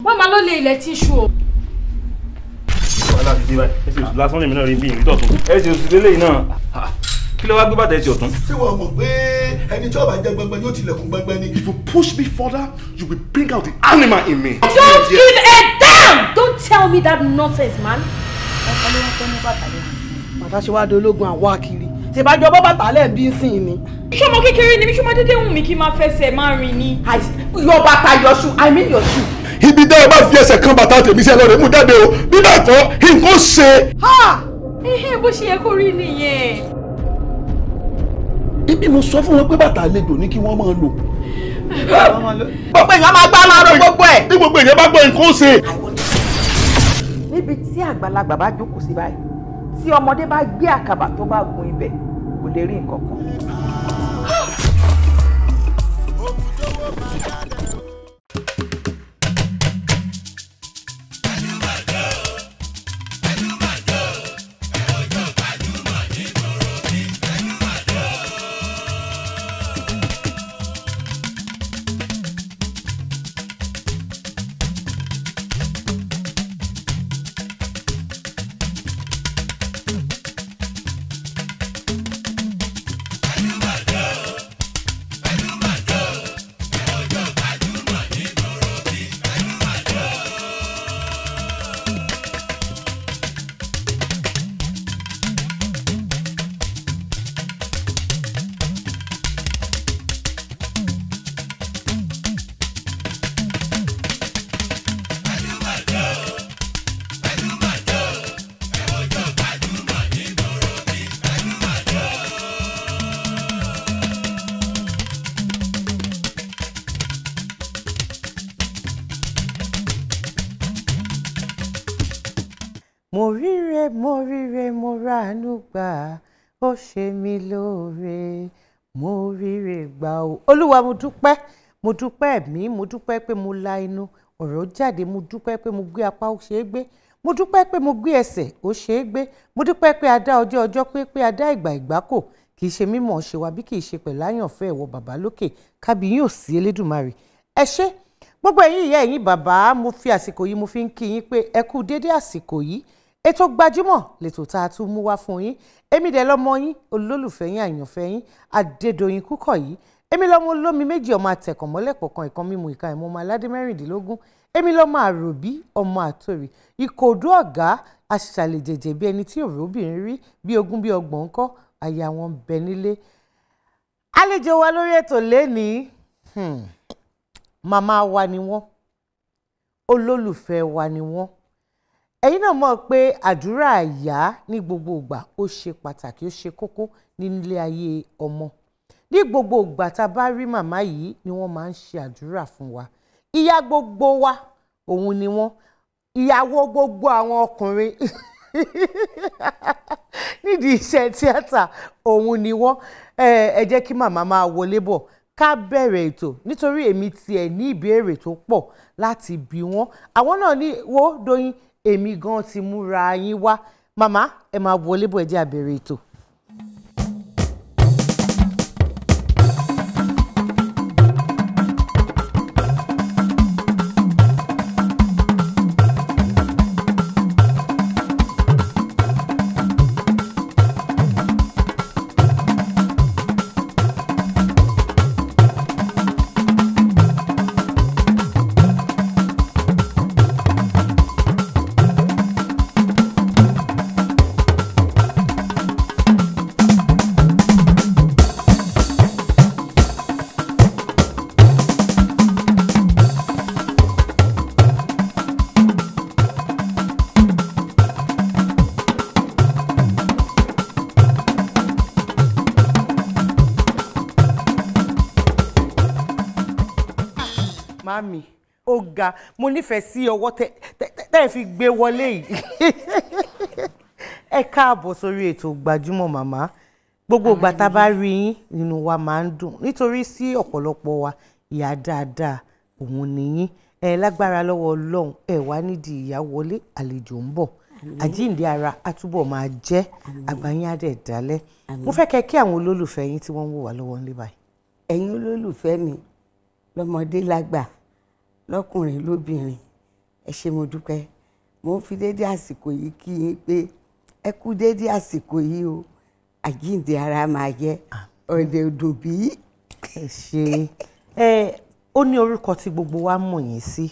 Wọ́n máa lọ lé ilẹ̀ tíṣù o. Wàhálà ti dé báyìí, ẹsẹ̀ oṣù lásán lèmi náà rí bí ìrìn tọ̀tún. Ẹsẹ̀ oṣù lélẹ́yìn náà, kí ló wá gbé bàtà ẹsẹ̀ ọ̀tún? Ṣé wọ́n mọ̀ pé ẹni tí ó bá jẹ́ gbẹngbẹ yóò tilẹ̀kùn gbẹngbẹ ni? If you push me further, you will bring out the animal in me. Don't give a damn! Don't tell me that nonsense, man. Ọkọ ló wá fẹ́ mú bàtà lẹ́nu. Bàtà ṣe wá dológun àwa kiri. Ṣèbájọ́ bọ́ bàtà lẹ̀ bí ń sìn ni. Ṣọmọ kékeré ni mi, ṣọmọ dédé wù mí kí n máa fẹsẹ̀ máa rìn ni. Your bàtà, your shoe, I mean your shoe. Ibi dẹ́ ẹ bá fi ẹsẹ̀ kan bàtà tèmi sí ẹ lọ́rẹ̀ mú jáde o, bí bẹ́ẹ̀ kọ́ nǹkan ṣe. Bó ṣe yẹ kó rí nìyẹn. Ibi mo sọ fún wọn pé bàtà àlejò ní kí wọ́n máa lò. Gbogbo èèyàn máa gbá máa ro gbogbo ẹ̀. Bí gbogbo èèyàn bá gbọ́ nǹkan ṣe. Níbi tí àgbàlagbà bá jókòó sí báyìí, tí ọmọdé bá gbé àkàbà tó bá gun ibẹ̀, kò lè rí nǹkan kan. Mo ríre, mo ríre, mo ráàánú gbà, ó ṣe mí lóore, mo ríre gbà o. Olúwa, mo dúpẹ́, mo dúpẹ́ ẹ̀mí, mo dúpẹ́ pé mo la inú ọ̀rọ̀ jáde, mo dúpẹ́ pé mo gbé apá, ó ṣe é gbé, mo dúpẹ́ pé mo gbé ẹsẹ̀, ó ṣe é gbé, mo dúpẹ́ pé a dá ọjọ́ ọjọ́ pé a dá ìgbà ìgbà kò, kì í ṣe mímọ̀ ṣe wa bí kì í ṣe pẹ̀lú àyànfẹ́ ẹ̀wọ̀ bàbá lókè, kábíyìn ò sí Elédùmarè. Ẹ ṣé gbogbo ẹ̀yin ìyá, ẹ̀yin bàbá, mo fi àsìkò yìí mo fi ń kí yín pé ẹ kú déédé àsìkò yìí. Ètò Gbajúmọ̀ lètò tá a tún mú wá fún yín. Èmi dẹ̀ lọ́mọ yín, olólùfẹ́ yín, àyànfẹ́ yín, Adédoyin Kúkọ̀yí. Èmi lọ́mọ olómi méjì, ọmọ àtẹ̀kànmọ́lẹ̀pọ̀ kan, ìkan mímu ìka ìmọ̀, ọmọ aládé 16. Èmi lọ́mọ àròbí, ọmọ àtòrì ìkòdú ọ̀gá aṣàlẹ̀jẹ̀jẹ̀ bí ẹni tí òróbìnrin rí bí 20 bí 30 ńkọ́, àyà wọn bẹ nílé. Àlejò wa lórí ètò lénìí, màmá wa ni wọ́n, olólùfẹ́ wa ni wọ́n. Ẹ̀yin náà mọ̀ pé àdúrà ìyá ní gbogbo ìgbà ó ṣe pàtàkì, ó ṣe kókó nílé ayé ọmọ. Ní gbogbo ìgbà tá a bá rí màmá yìí ni wọ́n máa ń ṣe àdúrà fún wa. Ìyá gbogbo wa òun ni wọ́n, ìyàwó gbogbo àwọn ọkùnrin nídìí iṣẹ́ tíátà òun ni wọ́n. Ẹ jẹ́ kí màmá máa wọlé bọ̀ ká bẹ̀rẹ̀ ètò, nítorí èmi tiẹ̀ ní ìbéèrè tó pọ̀ láti bi wọ́n. Àwọn náà ní wo Doyin, èmi gan ti múra yín wá. Màmá, ẹ máa wọlé bọ̀, ẹ jẹ́ a bẹ̀rẹ̀ ètò. Mami, ó ga, mo nífẹ̀ẹ́ sí ọwọ́ tẹ́ ẹ fi gbé wọlé yìí. Ẹ káàbọ̀ sórí ètò Gbajúmọ̀ màmá. Gbogbo ìgbà tá a bá rí yín nínú wa máa ń dùn, nítorí sí ọ̀pọ̀lọpọ̀ wa ìyá dáadáa òun ni yín. Ẹ lágbára lọ́wọ́ Ọlọ́run, ẹ wá nídìí ìyá wọlé, àlejò ń bọ̀, àjíǹde ara á túbọ̀ máa jẹ́, àgbáyé á dẹ̀ dálẹ̀. Mo fẹ́ kẹ́ kí àwọn olólùfẹ́ yín tí wọ́n ń wò wá lọ́wọ́ ńlẹ́ báyìí. Ẹ̀yin olólùfẹ́ mi, lọ́mọdé lágbà, lọ́kùnrin lóbìnrin, ẹ ṣé, mo dúpẹ́. Mo ń fi dédé àsìkò yìí kí yín pé ẹ kú dédé àsìkò yìí o. Àjíǹde ara máa jẹ́, ọ̀dẹ̀ òdùn bí. Ẹ ṣe. Ẹ ó ní orúkọ tí gbogbo wa mọ̀ yín sí,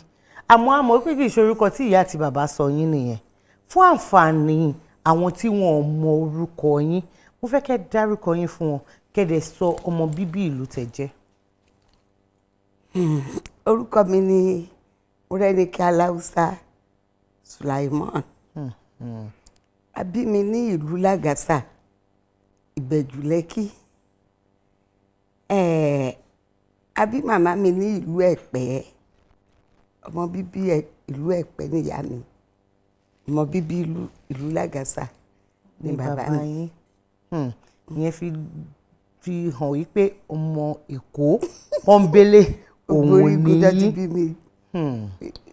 àmọ́ àmọ́ pé kì í ṣe orúkọ tí ìyá àti bàbá sọ yín nìyẹn. Fún àǹfààní àwọn tí wọn ò mọ orúkọ yín, mo fẹ́ kẹ́ dárúkọ yín fún wọn, kẹ́ dẹ̀ sọ ọmọ bíbí ìlú tẹ́ jẹ́. Orúkọ mi ni Mọ́rẹ́níkẹ́ Aláùsá Sulaimon. A bí mi ní ìlú Lágàsà, Ìbẹ̀jú Lẹ́kì. A bí màmá mi ní ìlú Ẹ̀pẹ́. Ọmọ bíbí ìlú Ẹ̀pẹ́ níyà mi, ọmọ bíbí ìlú Lágàsà ní bàbá mi. Yín ìyẹn fi hàn wípé ọmọ Èkó pọ́nbélé òun ní yín. Bí mi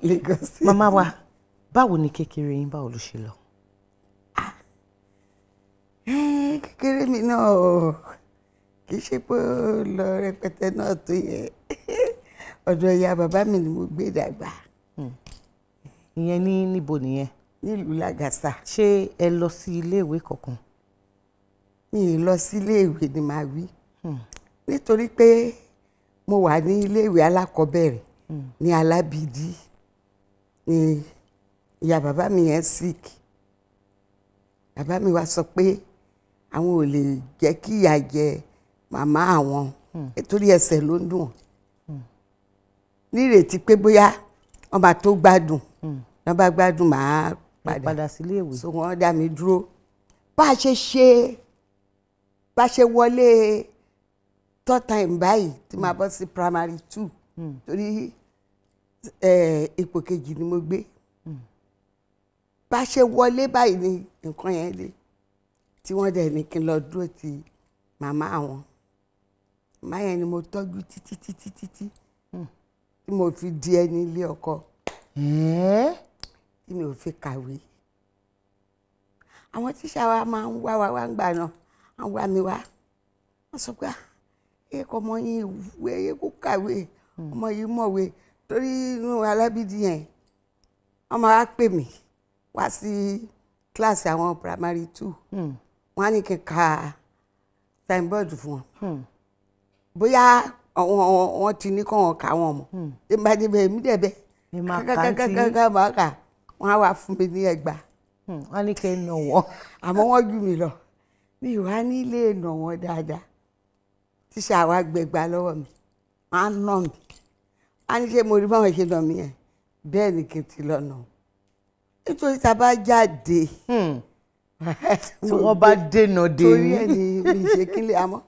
Lagos. Màmá wa, báwo ni kékeré yín, báwo ló ṣe lọ? Kékeré mi náà kì í ṣe pé ó lọ rẹpẹtẹ náà tó yẹ. Ọ̀dọ̀ ìyá bàbá mi ni mo gbé dàgbà. Ìyẹn ní níbo nìyẹn? Nílùú Lágàsà. Ṣé ẹ lọ sí iléèwé kankan? Mi ì lọ sí iléèwé ni màá wí, nítorí pé mo wà ní iléèwé alákọ̀ọ́bẹ̀rẹ̀ ní Alábìdí ní ìyá bàbá mi yẹn sick. Bàbá mi wá sọ pé àwọn ò lè jẹ́ kí ìyà jẹ màmá àwọn, nítorí ẹsẹ̀ ló ń dùn wọ́n, nírètí pé bóyá wọ́n máa tó gbádùn, wọ́n bá gbádùn màá padà síléèwé. So wọ́n dá mi dúró. Bá a ṣe ṣe, bá a ṣe wọlé third time báyìí tí màá bọ́ sí primary two, torí ipò kejì ni mo gbé. Bá a ṣe wọlé báyìí ni nǹkan yẹn dé, tí wọ́n dẹ̀ ní kí n lọ dúró ti màmá àwọn. Màmá yẹn ni mo tọ́jú títí títí títí tí mo fi di ẹni ilé ọkọ, tí mi ò fi kàwé. Àwọn tíṣà wa máa ń wá wa wá ń gbà náà, wọ́n wá mi wá, wọ́n sọ pé ẹ kọ́ ọmọ yín ìwé, ẹ kó kàwé, ọmọ yìí mọ̀wé. Torí inú Alábídí yẹn, wọ́n máa pè mí wá sí kíláàsì àwọn primary two, wọ́n á ní kí n ka signboard fún wọn. Bóyá wọ́n ti ní kọ́ wọn kà wọ́n mọ̀, tí n bá débẹ̀ èmi dẹ̀bẹ̀ kákákákáká máa kà, wọ́n á wá fún mi ní ẹgbàá. Wọ́n ní kí n nà wọ́n. Àmọ́ wọ́n jù mí lọ, mi wá nílé nà wọ́n dáadáa. Tíṣà wa gbẹgbà lọ́wọ́ mi, wọ́n á nà mí, wọ́n á ní ṣé mo rí báwọn ṣe nà mí yẹn, bẹ́ẹ̀ ni kí n ti lọ nà wọ́n, nítorí tá a bá jáde tí wọ́n bá dènà dé torí ẹ̀ ní mi ṣe kílẹ̀. Àmọ́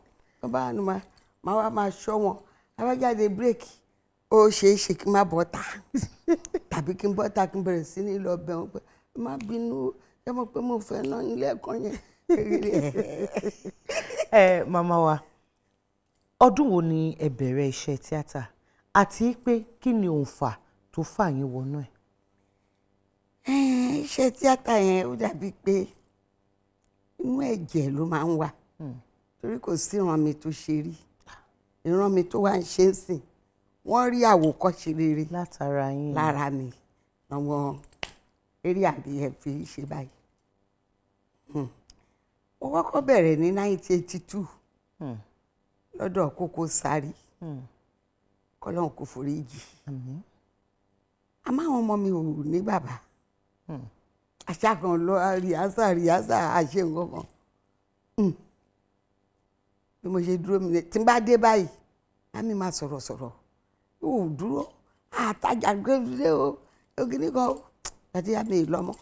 wọ́n bá nu máa wá máa ṣọ́ wọn. A bá jáde bírèkì, ó ṣeé ṣe kí n má bọ́ ta, tàbí kí n bọ́ ta kí n bẹ̀rẹ̀ sí ní lọ bẹ̀ wọ́n pé má bínú, ẹ mọ̀ pé mo fẹ́ náà nílé ẹ̀kọ́ yẹn. Ẹ màmá wa, ọdún wo ni ẹ bẹ̀rẹ̀ iṣẹ́ tíátà, àti pé kí ni òǹfà tó fà yín wọnú ẹ̀? Iṣẹ́ tíátà yẹn, ó dàbí pé inú ẹ̀jẹ̀ ló máa ń wà, torí kò sí ìran mi tó ṣe rí. Ìran mi tó wá ń ṣe é sìn, wọ́n rí àwòkọ́ṣe rere látara yín lára mi, àwọn eré àbí ẹ̀ fi ṣe báyìí. Mo kọ́kọ́ bẹ̀rẹ̀ ní 1982 lọ́dọ̀ Koko Zaria, kọ́lọ́hún kò foríjì. Àmọ́ àwọn ọmọ mi ò ní bàbá. Àṣà kan lọ rìhásà rìhásà, àṣe nǹkan kan. Bí mo ṣe dúró mi tí n bá dé báyìí, mami máa sọ̀rọ̀ sọ̀rọ̀, yóò dúró àtàjà gbé o ògìní kan àti àmì ìlọmọ.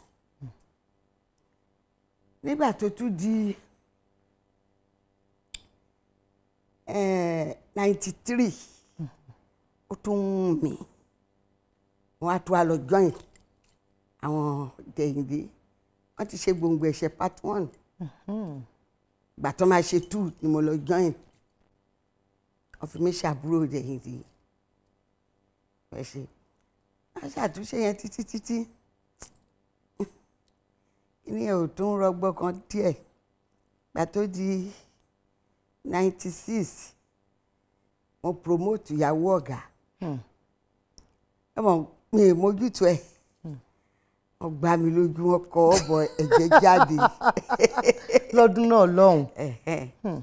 Nígbà tó tún di 93, ó tún ń mì, wọ́n á tún á lọ join àwọn Dẹ̀yìndé. Wọ́n ti ṣe Gbòǹgbò Ẹ̀ṣẹ̀ part 1, ìgbà tó máa ṣe 2 ni mo lọ join. Wọ́n fi mí ṣàbúrò Dẹ̀yìndé. Ẹ ṣe Wọ́n ṣàtúnṣe yẹn títí títí, ní ẹ̀ ò tún rọgbọ kan díẹ̀. Gbà tó di 96, mo promote ìyàwó ọ̀gá. Ẹ mọ̀ mi ì mójútó ẹ̀, wọ́n gbá mi lójú, wọn kọ́ ọ bọ, ẹ̀jẹ̀ jáde. Lọ́dún náà lọ́hùn. Ẹ̀hẹ́n.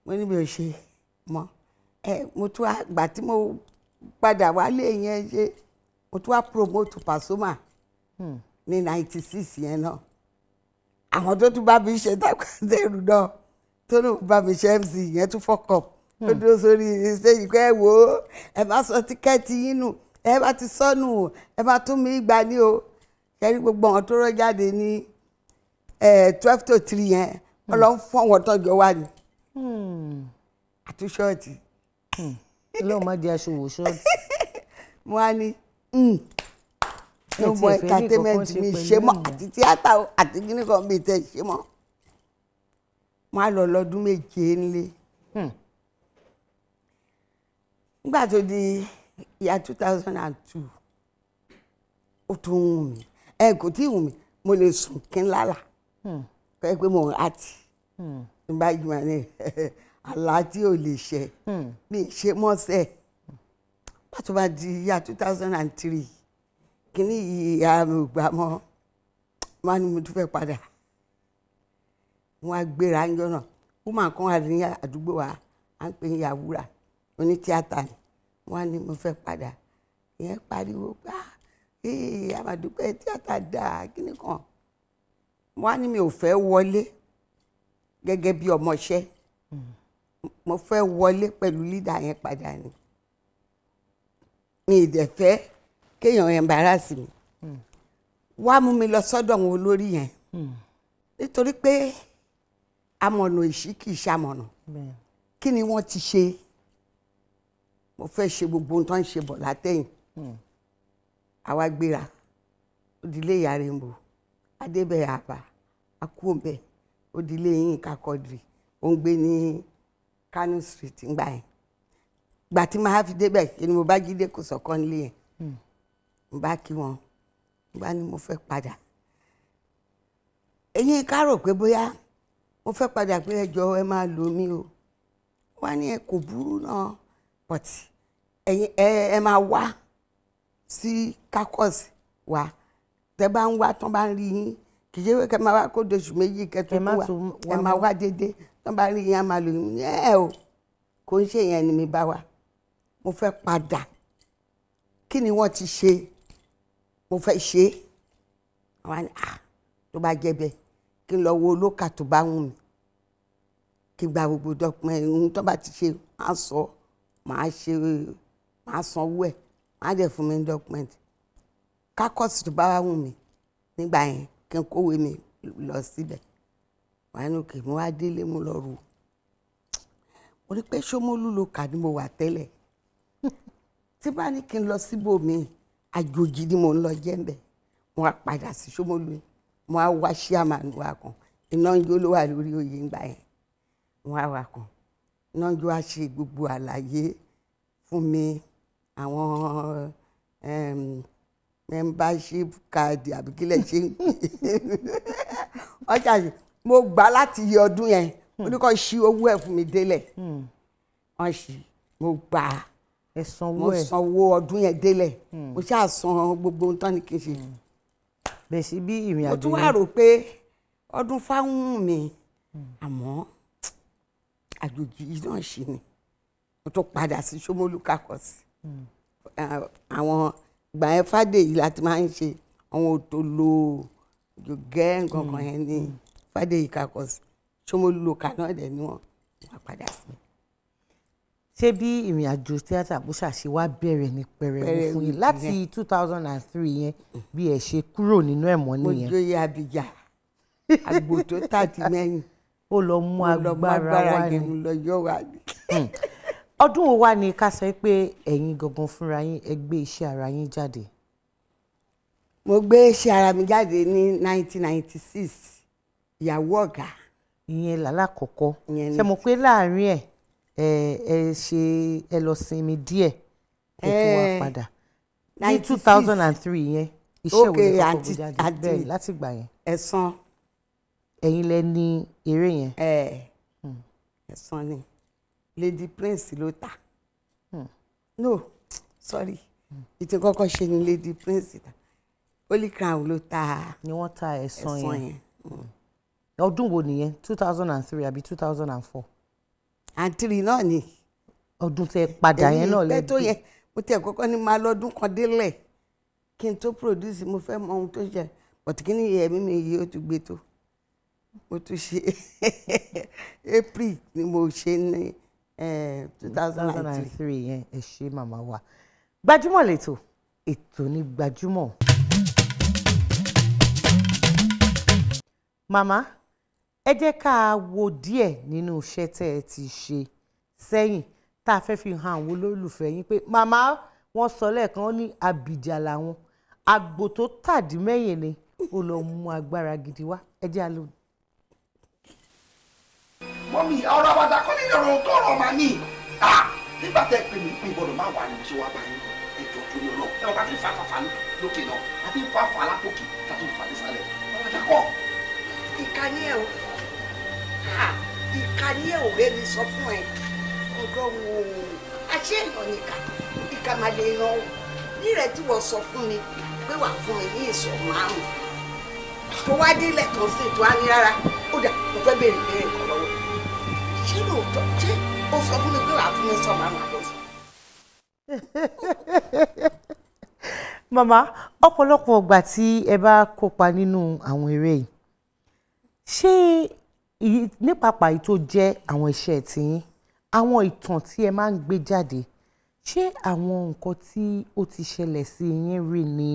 Mo ní mi ò ṣe mọ́ ẹ. Mo tún wá gbà tí mo padà wálé yẹn ṣe, mo tún wá promote Pasuma ní 96 yẹn náà. Àwọn tó tún bá mi ṣe tákàtẹ́rù náà, tó lóun bá mi ṣe MC yẹn, tún fọkàn ó dúró sórí stage pé, "Ẹ wò ó, ẹ má sọ ticket yín nù, ẹ bá ti sọnù, ẹ má tún mi gbà ní o." Kẹrí gbogbo àwọn tó rọ jáde ní 2:45 yẹn, Ọlọ́run fún àwọn tọ́jọ́ wà ní àtúnṣọ́ọ̀tì. Ọlọ́run má jẹ́ aṣòwò ṣọ́ọ̀tì. Mo wá ní no more entertainment, mi ṣe mọ́, àti tíátà o, àti kíní kan mi tẹ̀ ṣe mọ́. Mo á lọ lọ́dún 7 nílé. Nígbà tó di ìyá 2002, ó tún wù mí, ẹ kò tí ì wù mí, mo lè sùn kí n lálà kọ́ ẹ pé mo ń àtì ní bá jùmọ̀ ní àlá tí ò lè ṣẹ, mi ṣe mọ́sẹ̀. Pàtó bá di ìyá 2003, kíní yìí ara mi ò gbà mọ́, wọ́n á ní mo tún fẹ́ padà. Wọ́n á gbéra ńjọ́ náà, woman kan wà ní àdúgbò wa, à ń pè ní Yàwúrà, onítíátà ni. Wọ́n á ní mo fẹ́ padà. Ìyẹn pariwo gbá, "Ee, àmàdúpẹ́, tíátà dáa, kíní kan." Wọ́n á ní mi ò fẹ́ wọlé gẹ́gẹ́ bí ọmọọṣẹ́, mo fẹ́ wọlé pẹ̀lú leader yẹn padà ni. Mi ì dẹ̀ fẹ́ kéèyàn embarrass mi. Wá mú mi lọ sọ́dọ̀ àwọn olórí yẹn, nítorí pé amọ̀nà ìṣí kì í ṣamọ̀nà. Kí ni wọ́n ti ṣe? Mo fẹ́ ṣe gbogbo ohun tó ń ṣe bọ̀ látẹ̀yìn. Àwa gbéra, ó di ilé ìyá Rainbow Adébẹ̀yà, àbá akúòmbẹ̀, ó di ilé Yínká Quadri, ó ń gbé ní Kano Street ńgbà yẹn. Gbà tí màá fi débẹ̀, kí ni mo bá jíde kò sọ̀kan nílé yẹn. Mo bá kí wọn, mo bá ní mo fẹ́ padà. Eyín ká rò pé bóyá mo fẹ́ padà pé ẹjọ́ ẹ máa lò mí o. Wọ́n ní ẹ kò burú náà, but ẹ̀yin ẹ máa wá sí caucus wa. Tẹ bá ń wá, tán bá ń rí yín, kì í ṣe pé kẹ máa wá kó doṣù 2 kẹ tó wá, ẹ máa wá déédéé. Tán bá rí yín, á máa lò yín. Ẹ o kò ń ṣe yẹn ni mi bá wa. Mo fẹ́ padà, kí ni wọ́n ti ṣe, mo fẹ́ ṣe é. Àwọn àni, ah, tó bá jẹ́ bẹ́ẹ̀, kí n lọ wo olókà tó bá wù mí, kí n gba gbogbo document ohun tó bá ti ṣe, máa sọ, máa ṣe, máa sanwó ẹ̀, máa dẹ̀ fún mi ní document. Caucus tó bá wù mí nígbà yẹn, kí n kówé mi lọ síbẹ̀. Wàá ní òkè. Mo wá délé, mo lọ rò, mo rí pé Ṣómólú ló kà ní mo wà tẹ́lẹ̀. Tí bá ní kí n lọ síbòmíì, àjòjì ni mo ń lọ jẹ́ ńbẹ̀. Mo wá padà sí Ṣómólú, mo wá wá chairman wa kan, iná ń jó ló wà lórí oyè ńgbà yẹn. Mo wá wà kan, iná ń jó, wá ṣe gbogbo àlàyé fún mi, àwọn membership card àbí kílẹ̀ ṣe ń pè ọjà. Mo gbà láti yẹ ọdún yẹn, mo ní kó ṣí owó ẹ̀ fún mi délẹ̀. Wọ́n ṣí, mo gbà á. Ẹ sanwó Mo ẹ. Sanwó ọdún yẹn délẹ̀, mo ṣáà san gbogbo ohun tán ní kí n ṣe. Bẹ́ẹ̀ sí bí ìrìn Mo àjò tún wá yẹn. Rò pé ọdún fáwọn mi, àmọ́ àjòjì yìí náà ṣì ni. Mo tún padà sí Ṣómólú caucus. Àwọn ìgbà yẹn, Fàdèyí láti máa ń ṣe àwọn òtòlò jògẹ́ nǹkan kan yẹn ní Fàdèyí caucus. Ṣómólú local náà dẹ̀ ni wọ́n wá padà sí. Ṣé bí ìrìn àjò tíátà bó ṣàṣe wá bẹ̀rẹ̀ ní pẹrẹwu Pẹrẹwu fún yín láti 2003 yẹn, bí ẹ ṣe kúrò nínú ẹ̀mọ́ Mo nìyẹn? Joyè Abidjan, àgbò tó tàdí mẹ́yìn. Ó lọ mú Mo lọ mú agbára wá yẹn ni. Mo lọ yọ wá ní. Ọdún wo wá ni ká sọ pé ẹ̀yin gangan fúnra yín, ẹ gbé iṣẹ́ ara yín jáde? Mo gbé iṣẹ́ ara mi jáde ní 1996, Ìyàwó Ọ̀gá. Ìyẹn làlákọ̀ọ́kọ́. Ìyẹn ni. Ṣe mọ̀ pé láàárín ẹ̀, ẹ ẹ ṣe, ẹ lọ sinmi díẹ̀, ẹ tún wá padà. Ní 2003 yẹn, iṣẹ́ wo lẹ kọ́kọ́ gbé jáde? Bẹ́ẹ̀ láti gbà yẹn. Ẹ̀san. Ẹ̀yin lẹ ní eré yẹn. Ẹ̀san ni Lady Prince ló ta. No, sorry, ìtì kọ́kọ́ ṣe ni Lady Prince ta. Holy Crown ló ta. Ni wọ́n ta Ẹ̀san yẹn. Ọdún wo nìyẹn? 2003 àbí 2004? Àǹtírí náà ni. Ọdún tẹ padà yẹn náà lẹ́gbẹ̀ẹ́. Tó yẹ mo tẹ kọ́kọ́ ní máa lọ́dún kan délẹ̀ kí n tó produce, mo fẹ́ mọ ohun tó ṣe, but kí ni ẹ̀mí mi yìí ó tún gbé tó mo tún ṣe. April ni mo ṣe ní 2003 yẹn. Ẹ ṣe màmá wa. Gbajúmọ̀ lẹ́tọ̀, ètò ní Gbajúmọ̀. Màmá, ẹ jẹ́ ká wo díẹ̀ nínú iṣẹ́ tẹ́ ẹ ti ṣe sẹ́yìn tá a fẹ́ fi hàn àwọn olólùfẹ́ yín pé màmá wọn sọ lẹ́ẹ̀kan ní Abidjan làwọn àgbò tó tàdí mẹ́yìn ni ó lọ mú agbára gidi wá. Ẹ jẹ́ àlọ́. Mọ́mí, ọ̀rọ̀ àwàdà kọ́ nínú ọ̀rọ̀ tọrọ máa ní nígbà tẹ́ pé mi pé gbọ́dọ̀ má wà ní mo ṣe wá bá yín. Ẹjọ́ tó ní ọlọ́ ẹ wọ́n ká ti fa fa lókè náà àti fa fa látòkè tàbí fa nísàlẹ̀. Àwàdà kọ́. Ìkà ni ẹ o, ìkà ni ẹ ò rẹ mi sọ fún ẹ. Ọlọ́run o, àṣé èèyàn nìkà, ìkà máa lè yan o. Nírẹ̀ tí wọ́n sọ fún mi pé wàá fún mi ní ìsọ̀ 5 tó wá délẹ̀ tó sì tó á ní rárá. Ó dà, mo fẹ́ béèrè béèrè kan lọ́wọ́. Ṣé lóòótọ́ ṣé ó sọ fún mi pé wàá fún mi sọ 5 àbọ̀sọ? Màmá, ọ̀pọ̀lọpọ̀ ọgbà tí ẹ bá kópa nínú àwọn eré yìí, ṣé ní pàápàá yìí tó jẹ́ àwọn iṣẹ́ tiyín, àwọn ìtàn tí ẹ máa ń gbé jáde, ṣé àwọn nǹkan tí ó ti ṣẹlẹ̀ sí yín rí ni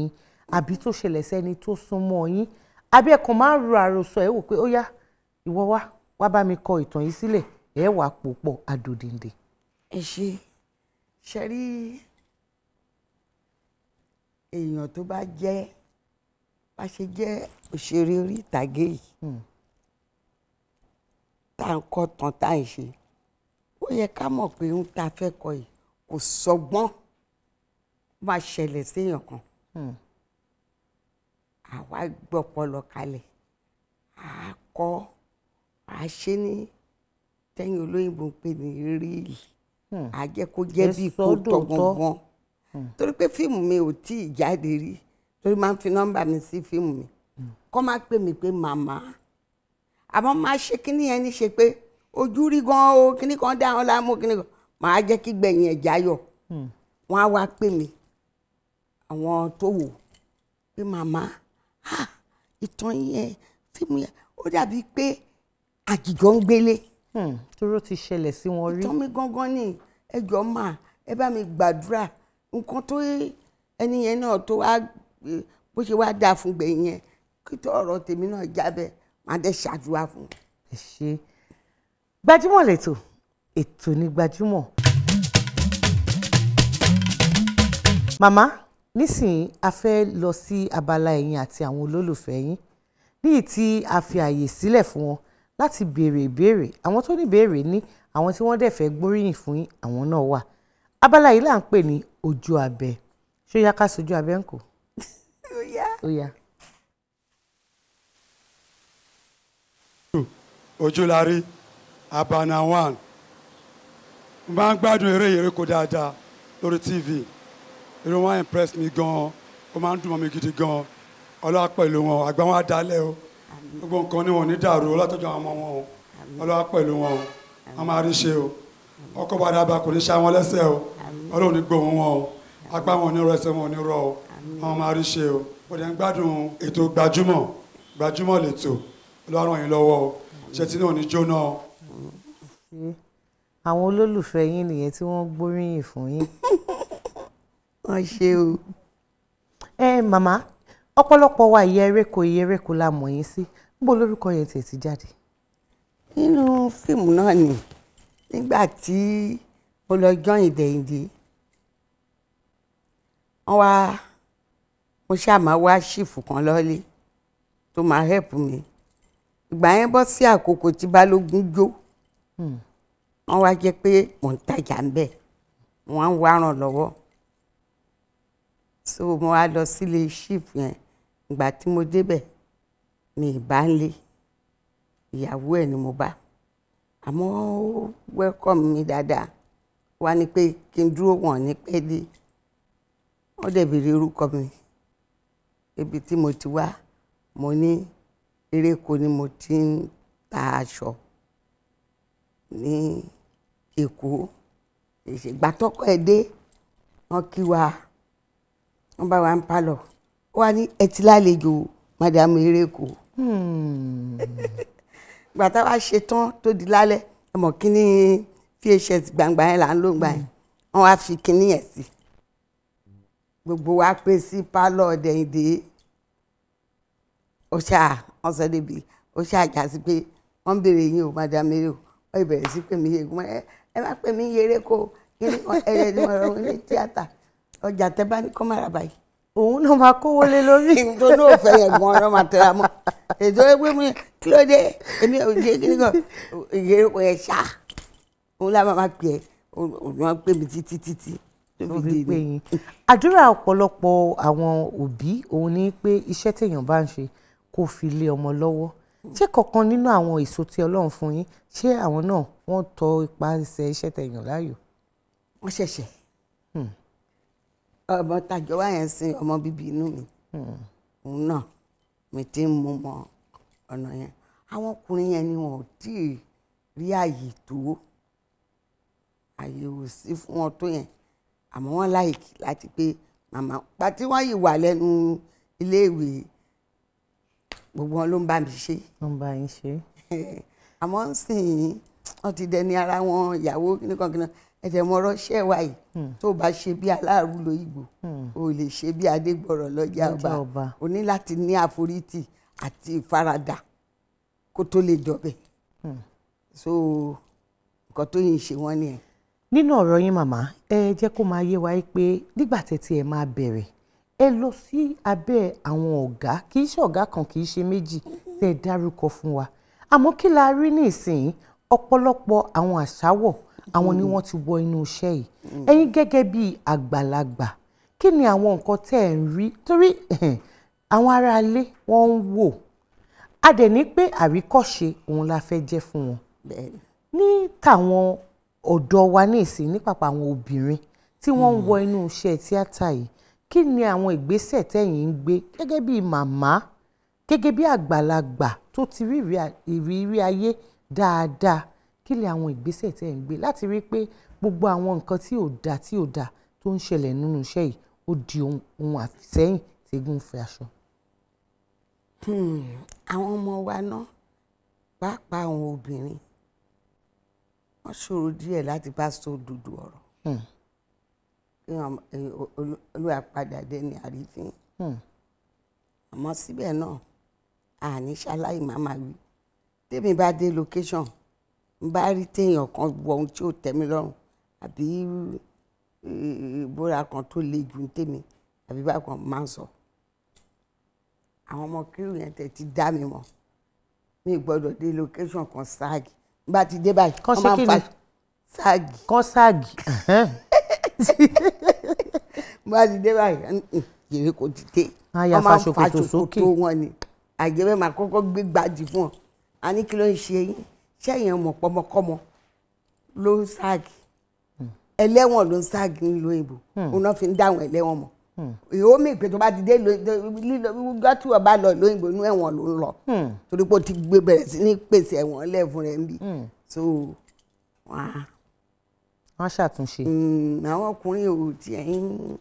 àbí tó ṣẹlẹ̀ sẹ́ni tó súnmọ́ yín, àbí ẹ kàn máa ń ro àròsọ ẹ wò pé ó yá ìwọ wá wá bá mi kọ ìtàn yìí sílẹ̀, ẹ wà pò pọ̀ àdòdìndè? Ẹ ṣe ṣe rí èèyàn tó bá jẹ́ bá ṣe jẹ́ òṣèré orí ìtàgé yìí tá à ń kọ́ tán tá à ń ṣe, ó yẹ ká mọ̀ pé ń ta fẹ́ kọ yìí kò sọgbọ́n máa ṣẹlẹ̀ séèyàn kan. Àwa gbọ́pọlọ kalẹ̀, à kọ́, à ṣe ní tẹ́yìn olóyìnbó ń pè ní ríìlì, à jẹ́ kó jẹ́ bí kò tọ́ gangan. Torí pé fíìmù mi ò tí ì jáde rí, torí máa ń fi nọ́mbà mi sí fíìmù mi, kọ́ máa pè mí pé màmá, àmọ́ máa ṣe kíní yẹn ní ṣe pé ojú rí gan o, kíní kan dá wọn láàmú, kíní kan màá jẹ́ kí gbẹ̀yìn ẹ̀ jáyọ̀. Wọ́n á wá pè mí, àwọn tó wò pé màmá, ìtàn yẹn fíìmù yẹn ó dàbí pé àjìjọ ń gbélé. Toró ti ṣẹlẹ̀ sí wọn rí. Ìtàn mi gangan ni ẹjọ́ máa ẹ bá mi gbàdúrà nǹkan tó ẹni yẹn náà tó wá bó ṣe wá dáa fún gbẹ̀yìn yẹn kí tó ọ̀rọ̀ tèmi náà jábẹ́, máa dẹ́ ṣàdúrà fún. Ẹ ṣe. Gbajúmọ̀ lẹ́tọ̀, ètò ní Gbajúmọ̀. Màmá, nísìnyí a fẹ́ lọ sí abala ẹ̀yin àti àwọn olólùfẹ́ yín, níyì tí a fi àyè sílẹ̀ fún wọn láti béèrè ìbéèrè. Àwọn tó ní ìbéèrè ní, àwọn tí wọ́n dẹ̀ fẹ́ gbóríyìn fún yín, àwọn náà wà. Abala yìí là ń pè ní ojú abẹ. Ṣé ó yá ká sojú abẹ ń kò? Ó yá. Ó yá. Ojúlárí Abana 1. Mo máa ń gbádùn eré ìrékò dáadáa lórí TV. Eré wọn impress mi gan-an, ó máa ń dùn mọ́ mi gidi gan-an. Ọlọ́wà pẹ̀lú wọn, àgbà wọn á dalẹ̀ o. Gbogbo nǹkan ni wọn ò ní dàrú, ọlọ́tọ́jú àwọn ọmọ wọn o. Ọlọ́wà pẹ̀lú wọn o, wọ́n máa rí ṣe o. Ọkọ̀ bàdàbà kò ní ṣá wọn lẹ́sẹ̀ o. Ọlọ́run ní gbóhùn wọn o. Apá wọn ò ní rọ, ẹsẹ̀ wọn ò ní rọ o. Wọ́n máa rí ṣe o. Mo dẹ̀ ń gbádùn ètò Gbajúmọ̀, Gbajúmọ̀ lètò. Ọlọ́run ràn yín lọ́wọ́ o. Ṣé tí náà ní jóná o. Àwọn olólùfẹ́ yín nìyẹn tí wọ́n gbóríyìn fún yín. Wọ́n ṣe o. Ẹ màmá, ọ̀pọ̀lọpọ̀ wa ìyá eréko, ìyá eréko la mọ̀ yín sí. Níbo lórúkọ yẹn tiẹ̀ ti jáde? Nínú fíìmù náà ni, nígbà tí mo lọ join Dẹ̀yìndé, wọ́n wá, mo ṣáà máa wá ṣìfù kan lọ́lé tó máa help mi. Ìgbà yẹn bọ́ sí àkókò tí Balógun jó, wọ́n wá jẹ́ pé mò ń tajà ń bẹ̀, wọ́n á ń wá ràn lọ́wọ́. So mo wá lọ sílé chief yẹn. Ìgbà tí mo débẹ̀, mi ì bá ń lé, ìyàwó ẹ̀ ni mo bá, àmọ́ ó welcome mi dáadáa, wá ní pé kí n dúró, wọ̀n ní pẹ́ dé. Wọ́n dẹ̀ béèrè orúkọ mi, ibi tí mo ti wá. Mo ní Eréko ni mo ti ń ta aṣọ ní Èkó. Ìṣègbà tọkọ ẹ dé, wọ́n kí wa, wọ́n bá wa ń palọ̀, ó wá ní, "Ẹ ti lálejò, madam Eréko." Ìgbà tá a wá ṣe tán tó di lálẹ́, ẹ mọ̀ kíní VHS gbangba yẹn là ń lò gbà yẹn, wọ́n wá fi kíní yẹn sí, gbogbo wa pé sí pálọ̀ Dẹ̀yìndé. Ó ṣáà wọ́n sọ débi ó ṣáà já sí pé wọ́n ń béèrè yín o, madam Eréko. Wọ́n ìbẹ̀rẹ̀ sí pé mi yé ẹ, ẹ má pè mí Eréko kíní kan, ẹ ní ọ̀rọ̀ ní tíátà, ọjà tẹ́ bá ní kọ́ máa rà báyìí. Òun náà máa kówó lé lórí. Tó ní òfẹ́ yẹn gan-an ló máa tẹra mọ́ ètò ẹgbẹ́ mi. Kí ló dé? Èmi ò ṣe kíní kan Eréko yẹn ṣá, òun lá máa pè é, òun máa pè mí títí títí tó tó fi fi dé pé ní. yín. Àdúrà ọ̀pọ̀lọpọ̀ àwọn òbí òun ni pé iṣẹ́ téèyàn bá ń ṣe, kó fi lé ọmọ lọ́wọ́. Ṣé kankan nínú àwọn èso tí Ọlọ́run fún yín, ṣé àwọn náà wọ́n tọ ipasẹ̀ iṣẹ́ téèyàn láàyò? Wọ́n ṣẹ̀ṣẹ̀ ọmọ tàjọ wá yẹn sin ọmọ bíbí inú mi, òun náà mi ti ń mú mọ ọ̀nà yẹn. Àwọn ọkùnrin yẹn ni wọn ò tí ì rí àyè tó, àyè ò sí fún wọn tó yẹn, àmọ́ wọ́n like láti pé màmá pa tí wọ́n yìí wà lẹ́nu iléèwé, gbogbo wọn ló ń bá mi ṣe. Wọ́n bá yín ṣe. Àmọ́ ń sìn, wọ́n ti dẹni ara wọn, ìyàwó kíníkan kíníkan, ẹ̀jẹ̀ mọ ọ̀rọ̀ ṣẹ́ wa yìí, tó o bá ṣe bí aláàrú lóyìnbó, o lè ṣe bí adégbọ̀rọ̀ lọ́jà lọ́jà ọba. Ọba. O ní láti ní àforítì àti ìfaradà kó tó lè dọ̀bẹ̀. So nǹkan tó yìí ń ṣe wọ́n nìyẹn. Nínú ọ̀rọ̀ yín, màmá, ẹ jẹ́ kó máa yé wa pé nígbà tẹ́tí ẹ máa bẹ̀rẹ̀, ẹ lọ sí abẹ́ àwọn ọ̀gá, kì í ṣe ọ̀gá kan, kì í ṣe méjì tẹ́ ẹ dárúkọ fún wa. Àmọ́ kí la rí ní ìsìn? Ọ̀pọ̀lọpọ̀ àwọn àṣàwọ̀, àwọn ni wọ́n ti wọ inú iṣẹ́ yìí. Ẹ̀yin gẹ́gẹ́ bí àgbàlagbà, kí ni àwọn nǹkan tẹ́ ẹ̀ ń rí? Torí àwọn aráalé wọ́n ń wò á dẹ̀ ní pé àríkọ́ṣe òun la fẹ́ jẹ́ fún wọn Bẹ́ẹ̀ni. ní tàwọn ọ̀dọ́ wa ní ìsìn, ní pàpà àwọn obìnrin tí wọ́n ń wọ inú iṣẹ́ tíátà yìí. Kí ni àwọn ìgbésẹ̀ tẹ̀yin ń gbé gẹ́gẹ́ bí màmá, gẹ́gẹ́ bí àgbàlagbà tó ti rí ìrírí ayé dáadáa? Kí ni àwọn ìgbésẹ̀ tẹ̀ ń gbé láti rí pé gbogbo àwọn nǹkan tí ò dáa tí ò dáa tó ń ṣẹlẹ̀ nínú iṣẹ́ yìí, ó di ohun àfisẹ́yìn tí eégún fi aṣọ? Àwọn ọmọ wa náà, pàápàá àwọn obìnrin, wọ́n ṣòro díẹ̀ láti bá sọ òdodo ọ̀rọ̀. Kí wọn olúwa padà dé ní àrífín. Àmọ́ síbẹ̀ náà, àní ṣaláì má máa wí. Tèmi bá dé location, n bá rí téèyàn kan wọ ohun tí ò tẹ́ mi lọ́rùn, àbí ìbúra kan tó le jù ní tèmi, àbí bákan, máa ń sọ. Àwọn ọmọ kírù yẹn tẹ̀ ti dá mi mọ̀, mi gbọ́dọ̀ dé location kan ságì. N bá ti dé báyìí, Kán wọ́n ṣe máa ń kí fa ni? ságì. Kán ságì. N bá ti dé báyìí, yèrè kò ti dé. Wọ́n á ya Wọ́n máa ń fa fa ṣòkòtò sókè. ṣòkòtò wọn ni àjẹbẹ́ máa kọ́kọ́ gbé gbàdì fún ọ. A ní, "Kí ló ń ṣe yín? Ṣẹ́yìn ọmọ pọmọkọ́mọ ló ń ságì, ẹlẹ́wọ̀n ló ń ságì nílùú òyìnbó, òun náà fi ń dáhùn ẹlẹ́wọ̀n mọ̀." Ìhó mi pé tó bá ti dé lọ́jọ́ tí wọ́n bá lọ lóyìnbó, inú ẹ̀wọ̀n ló ń lọ, torí pé ó ti gbé bẹ̀rẹ̀ sí ní pèsè ẹ̀wọ̀n lẹ́ẹ̀fún rẹ̀ ń bí. So wọ́n á Wọ́n á ṣàtúnṣe. Àwọn ọkùnrin ò tiẹ̀ ń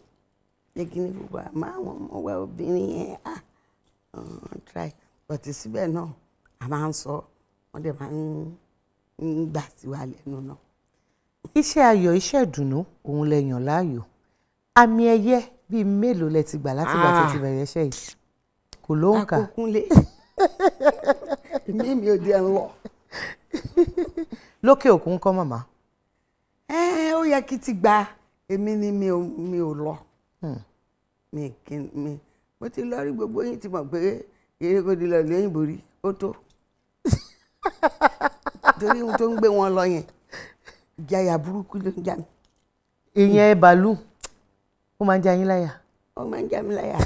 jẹ́ kí ní gbogbo, àmọ́ àwọn ọmọ wa obìnrin yẹn ah try, but síbẹ̀ náà, a máa ń sọ, wọ́n dẹ̀ máa ń gbà sí wa lẹ́nu náà. Iṣẹ́ ayọ̀, iṣẹ́ ìdùnnú òun lẹ yàn láàyò. Àmì ẹ̀yẹ bíi mélòó lẹ ti gbà láti ìgbà tẹ́ ti bẹ̀rẹ̀ iṣẹ́ yìí? Kò lóǹkà. Akókúnlé èmi mi ò di ẹ̀ ń lọ. Lókè òkun kọ́, màmá? Ẹ ó yẹ kí ti gba, èmi ni mi ò lọ. Mi kí mi mo ti lọ rí, gbogbo yín ti mọ̀ pé eré kò di lọ lóyìnbó rí, ó tó torí ohun tó ń gbé wọn lọ yẹn, ìjayà burúkú ló ń jà mí. Ìyẹn bàálù, ó máa ń já yín láyà? Ó máa ń já mi láyà.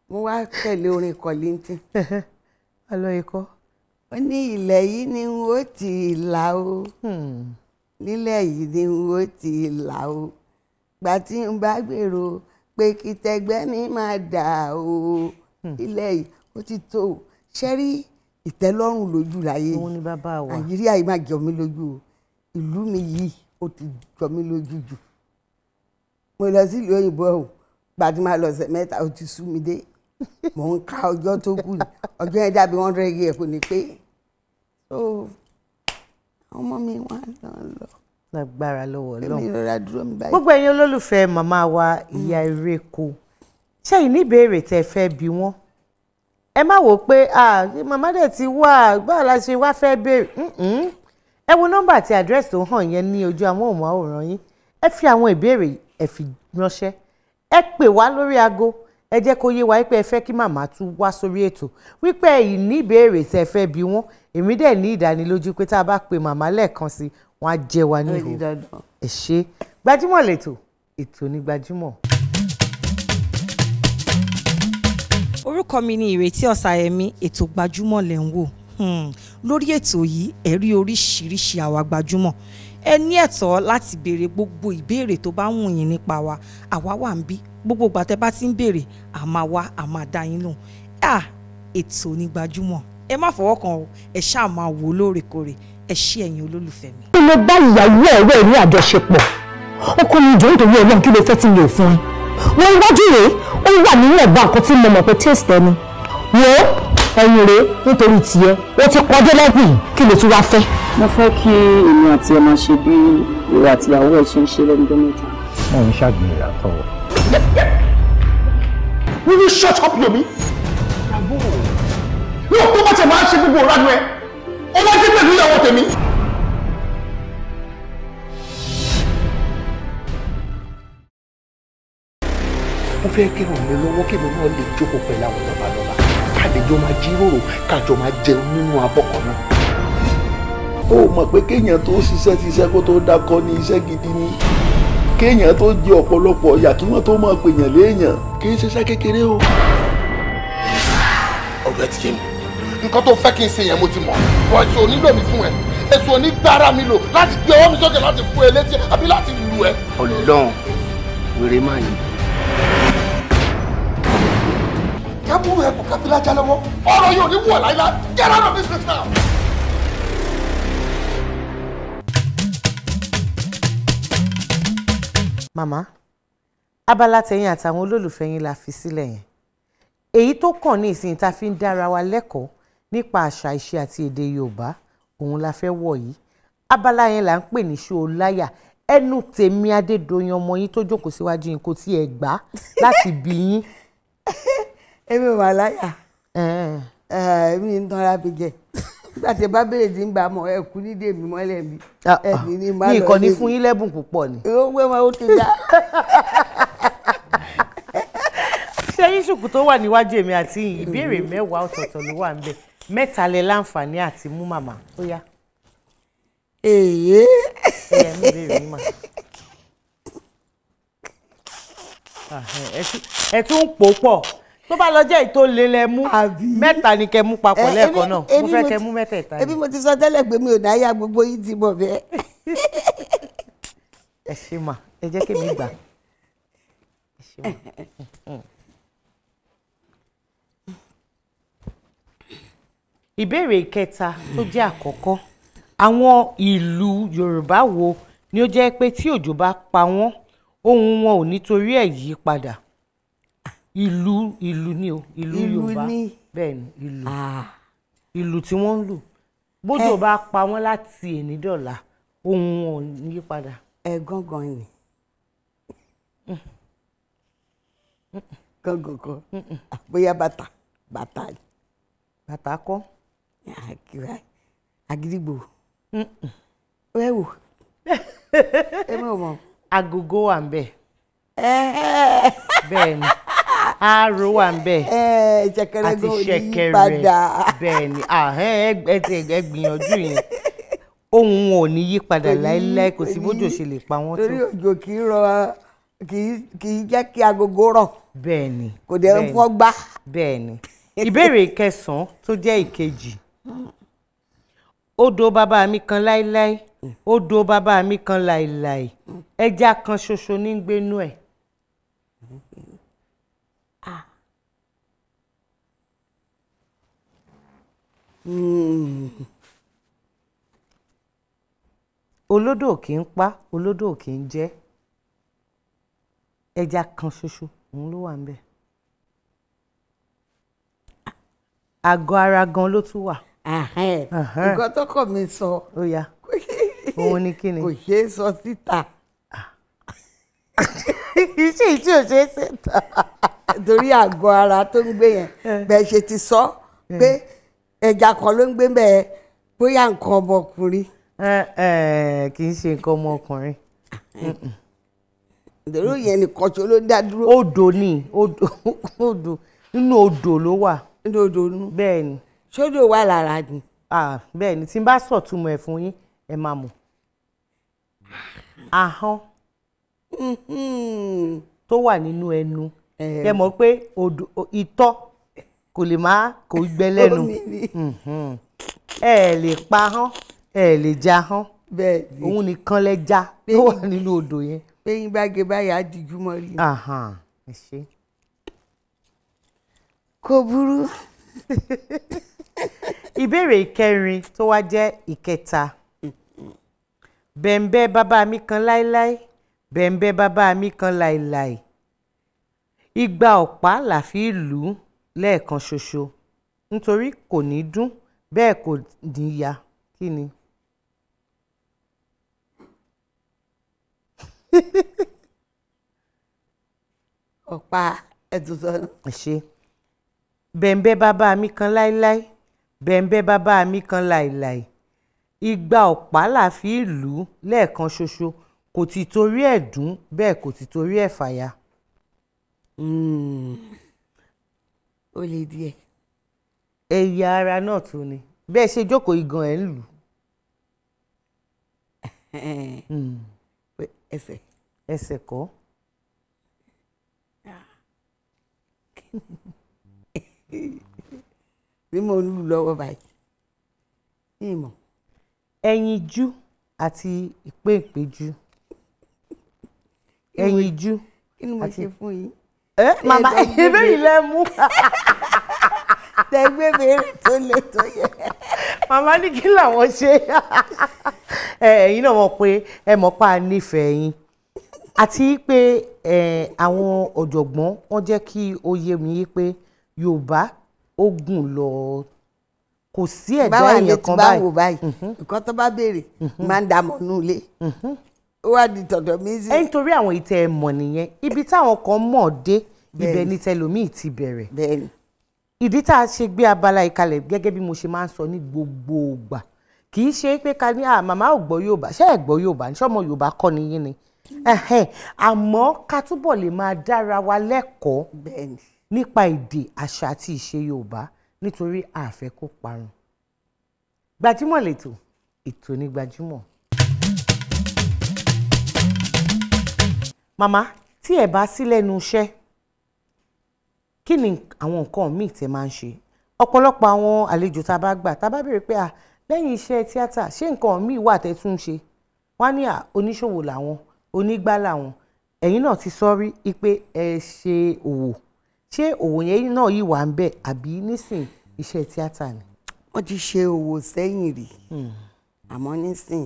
Mo wá tẹ̀lé orin Kollington. Alọ́ ikọ́. Ó ní ilẹ̀ yìí ni n ó ti là o, nílẹ̀ yìí ni n ó ti là o, gbà tí n bá gbèrò pé kí tẹgbẹ́ mi máa dà o, ilẹ̀ yìí ó ti tó o. Ṣẹ́rí ìtẹ́lọ́rùn lójú láyé òun ni bàbá wa. Nàìjíríà yìí máa jọ mí lójú o, ìlú mi yìí ó ti jọ mí lójú jù. Mo lọ sílùú òyìnbó o, gbà tí máa lọ ọ̀sẹ̀ mẹ́ta ó ti sú mi dé. Mò ń ka ọjọ́ tó kù, ọjọ́ yẹn dàbí 100 years kò ní pé. So àwọn ọmọ mi wá lọ. Lágbára lọ́wọ́ Ọlọ́run. Èmi rọra dúró mi báyìí. Gbogbo ẹ̀yin olólùfẹ́ màmá wa Ìyá Ereko, ṣẹ́yìn ní ìbéèrè tẹ́ fẹ́ bi wọ́n? Ẹ má wò ó pé màmá dẹ̀ ti wá, báwo la ṣe wá fẹ́ béèrè. Ẹ wo nọ́mbà àti àdírẹ́sì tó hàn yẹn ní ojú amóhùnmáwòrán yín. Ẹ fi àwọn ìbéèrè ẹ fi ránṣẹ́. Ẹ pè wá lórí aago. Ẹ jẹ́ kó yé wa wípé ẹ fẹ́ kí màmá tún wá sórí ètò, wípé ẹ̀yin ní ìbéèrè tẹ́ fẹ́ bi wọ́n. Èmi dẹ̀ ní ìdánilójú pé tá a bá pe màmá lẹ́ẹ̀kan sí, wọ́n á jẹ́ wa níhò. Ẹ ṣé. Gbajúmọ̀ lètò, ètò ní Gbajúmọ̀. Orúkọ mi ni Ìrètí Ọ̀sàyẹmí. Ètò Gbajúmọ̀ lẹ̀ ń wò. Lórí ètò yìí ẹ rí oríṣiríṣi àwa gbajúmọ̀. Ẹ ní ẹ̀tọ́ láti béèrè gbogbo ìbéèrè tó bá wù yín nípa wa. Àwa wà ń bí gbogbo ìgbà tẹ́ bá ti ń béèrè, a máa wá, a máa dá yín lóhùn. Ètò ní Gbajúmọ̀, ẹ má fọwọ́ kàn o, ẹ ṣáà máa wò lóòrèkóòrè. Ẹ ṣé ẹ̀yin olólùfẹ́ mi. Kí ló bá ìyàwó ọ̀rẹ́ ní àjọṣepọ̀? Ọkọ mi jọ̀ọ́, nítorí Ọlọ́run, kí ló fẹ́ tí mi ò fún ẹ? Wọ́n wájú rèé, ó wà nínú ẹ̀gbọ́n nǹkan tí mo mọ̀ pé taste ẹni. Wo ẹ̀yìn rèé, nítorí tiẹ̀, ó ti kọjá lẹ́bùn yìí, kí ló tún wá fẹ́? Mo fẹ́ kí èmi àti ẹ máa ṣe bí ìwà àtìyàwó ẹ ṣe ń ṣe lẹ́nu ọjọ́ mẹ́ta. Mo ń ṣàgbèrè àtọwọ́. Will you shut up, Yomi? Bravo. Yóò tó bá tẹ̀ máa ń ṣe gbogbo ìranu ẹ. Ó wá dé pẹ̀lú ìyàwó tèmi. Mo fẹ́ kí ràn mí lọ́wọ́ kí èmi náà lè jókòó pẹ̀lú àwọn lọ́balọ́ba, ká lè jọ máa jíròrò, ká jọ máa jẹun nínú abọ́ kan náà. Ó mọ̀ pé kéèyàn tó ṣiṣẹ́ ṣiṣẹ́ kó tó dákọ́ ní iṣẹ́ gidi ni, kéèyàn tó jẹ ọ̀pọ̀lọpọ̀ ìyà kí wọ́n tó máa pèèyàn léèyàn kì í ṣiṣẹ́ kékeré o. Ọ̀rọ̀ ẹ ti yé mi, nǹkan tó fẹ́ kí n ṣe yẹn mo ti mọ̀, wọ́n èso onílò mi fún ẹ, èso onígbára mi lò láti gbé ọwọ́ mi sókè láti fún ẹ létí àbí láti lù ẹ. Ọlọ́run wèrè máa yìí. Kábúrú ẹ kò káfílájà lọ́wọ́, ọ̀rọ̀ yóò ní wọ̀ láíláí. Get out of this place now. Màmá, abala tẹ̀yin àtàwọn olólùfẹ́ yín la fi sílẹ̀ yẹn. Èyí tó kàn ní ìsìn tá a fi ń dára wa lẹ́kọ̀ọ́ nípa àṣà, ìṣe àti èdè Yorùbá, òun la fẹ́ wọ̀ yìí. Abala yẹn là ń pè ní ṣó o láyà. Ẹnu tèmi Adédoyin ọmọ yín tó jókòó síwájú yín kò tiẹ̀ gbà láti bí yín. Èmi ò wà láyà, èmi ń tanra fi jẹ. Nígbà tí ẹ bá béèrè tí ń bá mọ ẹ kú nídìí èmi mọ́lẹ̀ mi. Ní ìkànnì fún yín lẹ́bùn púpọ̀ ni. Ó wé wọn, ó ti dá. Ṣé yín ṣùkú tó wà níwájú èmi àti yín, ìbéèrè 10 ọ̀tọ̀ọ̀tọ̀ ló wà níbẹ̀. 3 lẹ láǹfààní àti mú màmá. Ó yá. Èyí. Ẹ mú ìbéèrè yín mà. Ẹ tún ń pò pọ̀. Tó bá lọ jẹ́ ìtò lé lẹ mú, 3 ni kẹ́ mú papọ̀ lẹ́ẹ̀kan náà. Mo fẹ́ kẹ́ mú mẹ́tẹ̀ẹ̀ta ni. Ebi mo ti sọ tẹ́lẹ̀ pé mi ò dáyà, gbogbo yìí ti mọ̀ bẹ́ẹ̀. Ẹ ṣé mà, ẹ jẹ́ kémi gbà. Ẹ ṣé mà. Ìbéèrè ìkẹta tó jẹ́ àkọ́kọ́, àwọn ìlú Yorùbá wo ni ó jẹ́ pé tí òjò bá pa wọ́n, ohùn wọn ò nítorí ẹ̀ yí padà? Ìlú, ìlú ni o, ìlú Yorùbá. Bẹ́ẹ̀ ni, ìlú. Ìlú tí wọ́n ń lù. Bójò bá pa wọ́n láti èní dọ̀la, ohùn wọn ò ní yí padà. Ẹ gángan ni. Gángan kan. Bóyá bàtà, bàtà ni. Bàtà kọ́. Àgídìgbò. Ẹ wò. Ẹ mọ̀ mọ̀. Agogo wà ń bẹ̀. Bẹ́ẹ̀ ni. Aró wà ń bẹ̀. Ṣẹ̀kẹ̀rẹ̀ àti gan ò ní yí ṣẹ̀kẹ̀rẹ̀. padà. Bẹ́ẹ̀ ni, ẹ gbìyànjú yẹn. Ohùn wọn ò ní yí padà láéláé, kò sí bójò ṣe lè pa wọ́n tó. Torí òjò kì í rọ, kì í jẹ́ kí agogo rọ̀. Bẹ́ẹ̀ni. Kò dẹ̀ ń fọ́ gbá. Bẹ́ẹ̀ni. Ìbéèrè kẹsàn-án tó jẹ́ ìkejì. Odò bàbá mi kan láéláé, odò bàbá mi kan láéláé, ẹja kan ṣoṣo ní gbénú ẹ̀. Olódò kì í pa, olódò kì í jẹ. Ẹja kan ṣoṣo òun ló wà ń bẹ̀. Àgọ́ ara gan ló tún wà. Nǹkan tọkọ mi sọ. Ó yá, òun ni kí ni? Kò ṣeé sọ síta. Iṣẹ́ tí ò ṣeé síta. Torí àgọ́ ara tó ń gbé yẹn, bẹ́ẹ̀ ṣe ti sọ pé ẹja kan ló ń gbé bẹ́ẹ̀, bóyá nǹkan ọmọkùnrin. Kì í ṣe nǹkan ọmọkùnrin. Nítorí yẹn nìkan ṣo ló ń dá dúró. Odò ni, odò, nínú odò ló wà. Nínú odò nù. Bẹ́ẹ̀ ni. Ṣódò wà lára ni. Bẹ́ẹ̀ ni, tí n bá sọ̀túnmọ̀ ẹ̀ fún yín, ẹ máa mọ̀. Ahọ́n tó wà nínú ẹnu. Ẹ mọ̀ pé odò ìtọ́ kò lè má kò gbẹ lẹ́nu. Ẹ lè pa ahọ́n, ẹ lè ja ahọ́n. Òun nìkan lẹja tó wà nínú odò yẹn. Bẹ́yìn bá gé báyà á dijú mọ́ rí. Ẹ ṣé. Kò burú. Ìbéèrè ìkẹrin tó wá jẹ́ ìkẹta. Bẹ̀m̀bẹ́ bàbá mi kan láéláé, bẹ̀m̀bẹ́ bàbá mi kan láéláé. Igba ọ̀pá là fi lù ú lẹ́ẹ̀kan ṣoṣo, nítorí kò ní dún bẹ́ẹ̀ kò ní ya. Kí ni? Ọ̀pá ẹ̀tùtù. Ṣe bẹ̀m̀bẹ́ bàbá mi kan láéláé, bẹ̀m̀bẹ́ bàbá mi kan láéláé. Igba ọ̀pá là fi lù ú lẹ́ẹ̀kan ṣoṣo, kò ti torí ẹ̀ dún bẹ́ẹ̀ kò ti torí ẹ̀ fàya. Ó le díẹ̀. Ẹ̀yà ara náà tún ni. Bẹ́ẹ̀ ṣe jókòó igan ẹ̀ ń lù. Ẹsẹ̀. Ẹsẹ̀ kọ́. Bí mo ń lù lọ́wọ́ báyìí, ìmọ̀. Ẹyinjú àti ìpéǹpéjú. Ẹyinjú. Kí ni mo ṣe fún yín? Màmá, ìbéèrè lẹ mú. Tẹ gbé béèrè tó le tó yẹ. Màmá ní kí làwọn ṣe. Ẹ̀yin náà mọ̀ pé ẹ mọ̀ pa nífẹ̀ẹ́ yín. Àti pé àwọn ọ̀jọ̀gbọ́n wọ́n jẹ́ kí ó yé mi pé Yorùbá ó gùn lọ, kò sí ẹ̀dá èèyàn kan báyìí. Báwo báyìí, nǹkan tó bá béèrè máa ń dààmú nù ilé. Ó wá di tọ̀dọ̀ mi sí. Ẹ nítorí àwọn ìtẹ̀ ẹ mọ̀ nìyẹn, ibi táwọn kan mọ̀ dé ibẹ̀ ni tẹlòmíì ti bẹ̀rẹ̀. Ìdí tá a ṣe gbé abala ìkalẹ̀ gẹ́gẹ́ bí mo ṣe máa ń sọ ní gbogbo ìgbà, kì í ṣe pé ká ní màmá ò gbọ́ Yorùbá, ṣé ẹ gbọ́ Yorùbá ní sọ́mọ Yorùbá kọ́ ni yín ni. Àmọ́ ká túbọ̀ lè máa dára wa lẹ́kọ̀ọ́ nípa èdè, àṣà àti ìṣe Yorùbá, nítorí a fẹ́ kó parun. Gbajúmọ̀ lètò, ètò ní Gbajúmọ̀. Màmá, tí ẹ bá sí lẹ́nu iṣẹ́, kí ni àwọn nǹkan míì tẹ́ máa ń ṣe? Ọ̀pọ̀lọpọ̀ àwọn àlejò tá a bá gbà, tá a bá béèrè pé lẹ́yìn iṣẹ́ tíátà, ṣé nǹkan míì wà tẹ́ tún ń ṣe? Wọ́n á ní oníṣòwò làwọn, onígbá làwọn. Ẹ̀yin náà ti sọ rí pé ẹ ṣe òwò. Ṣé òwò yẹn náà yìí wà ń bẹ̀ àbí nísìn iṣẹ́ tíátà ni? Wọ́n ti ṣe òwò sẹ́yìn rí, àmọ́ nísìn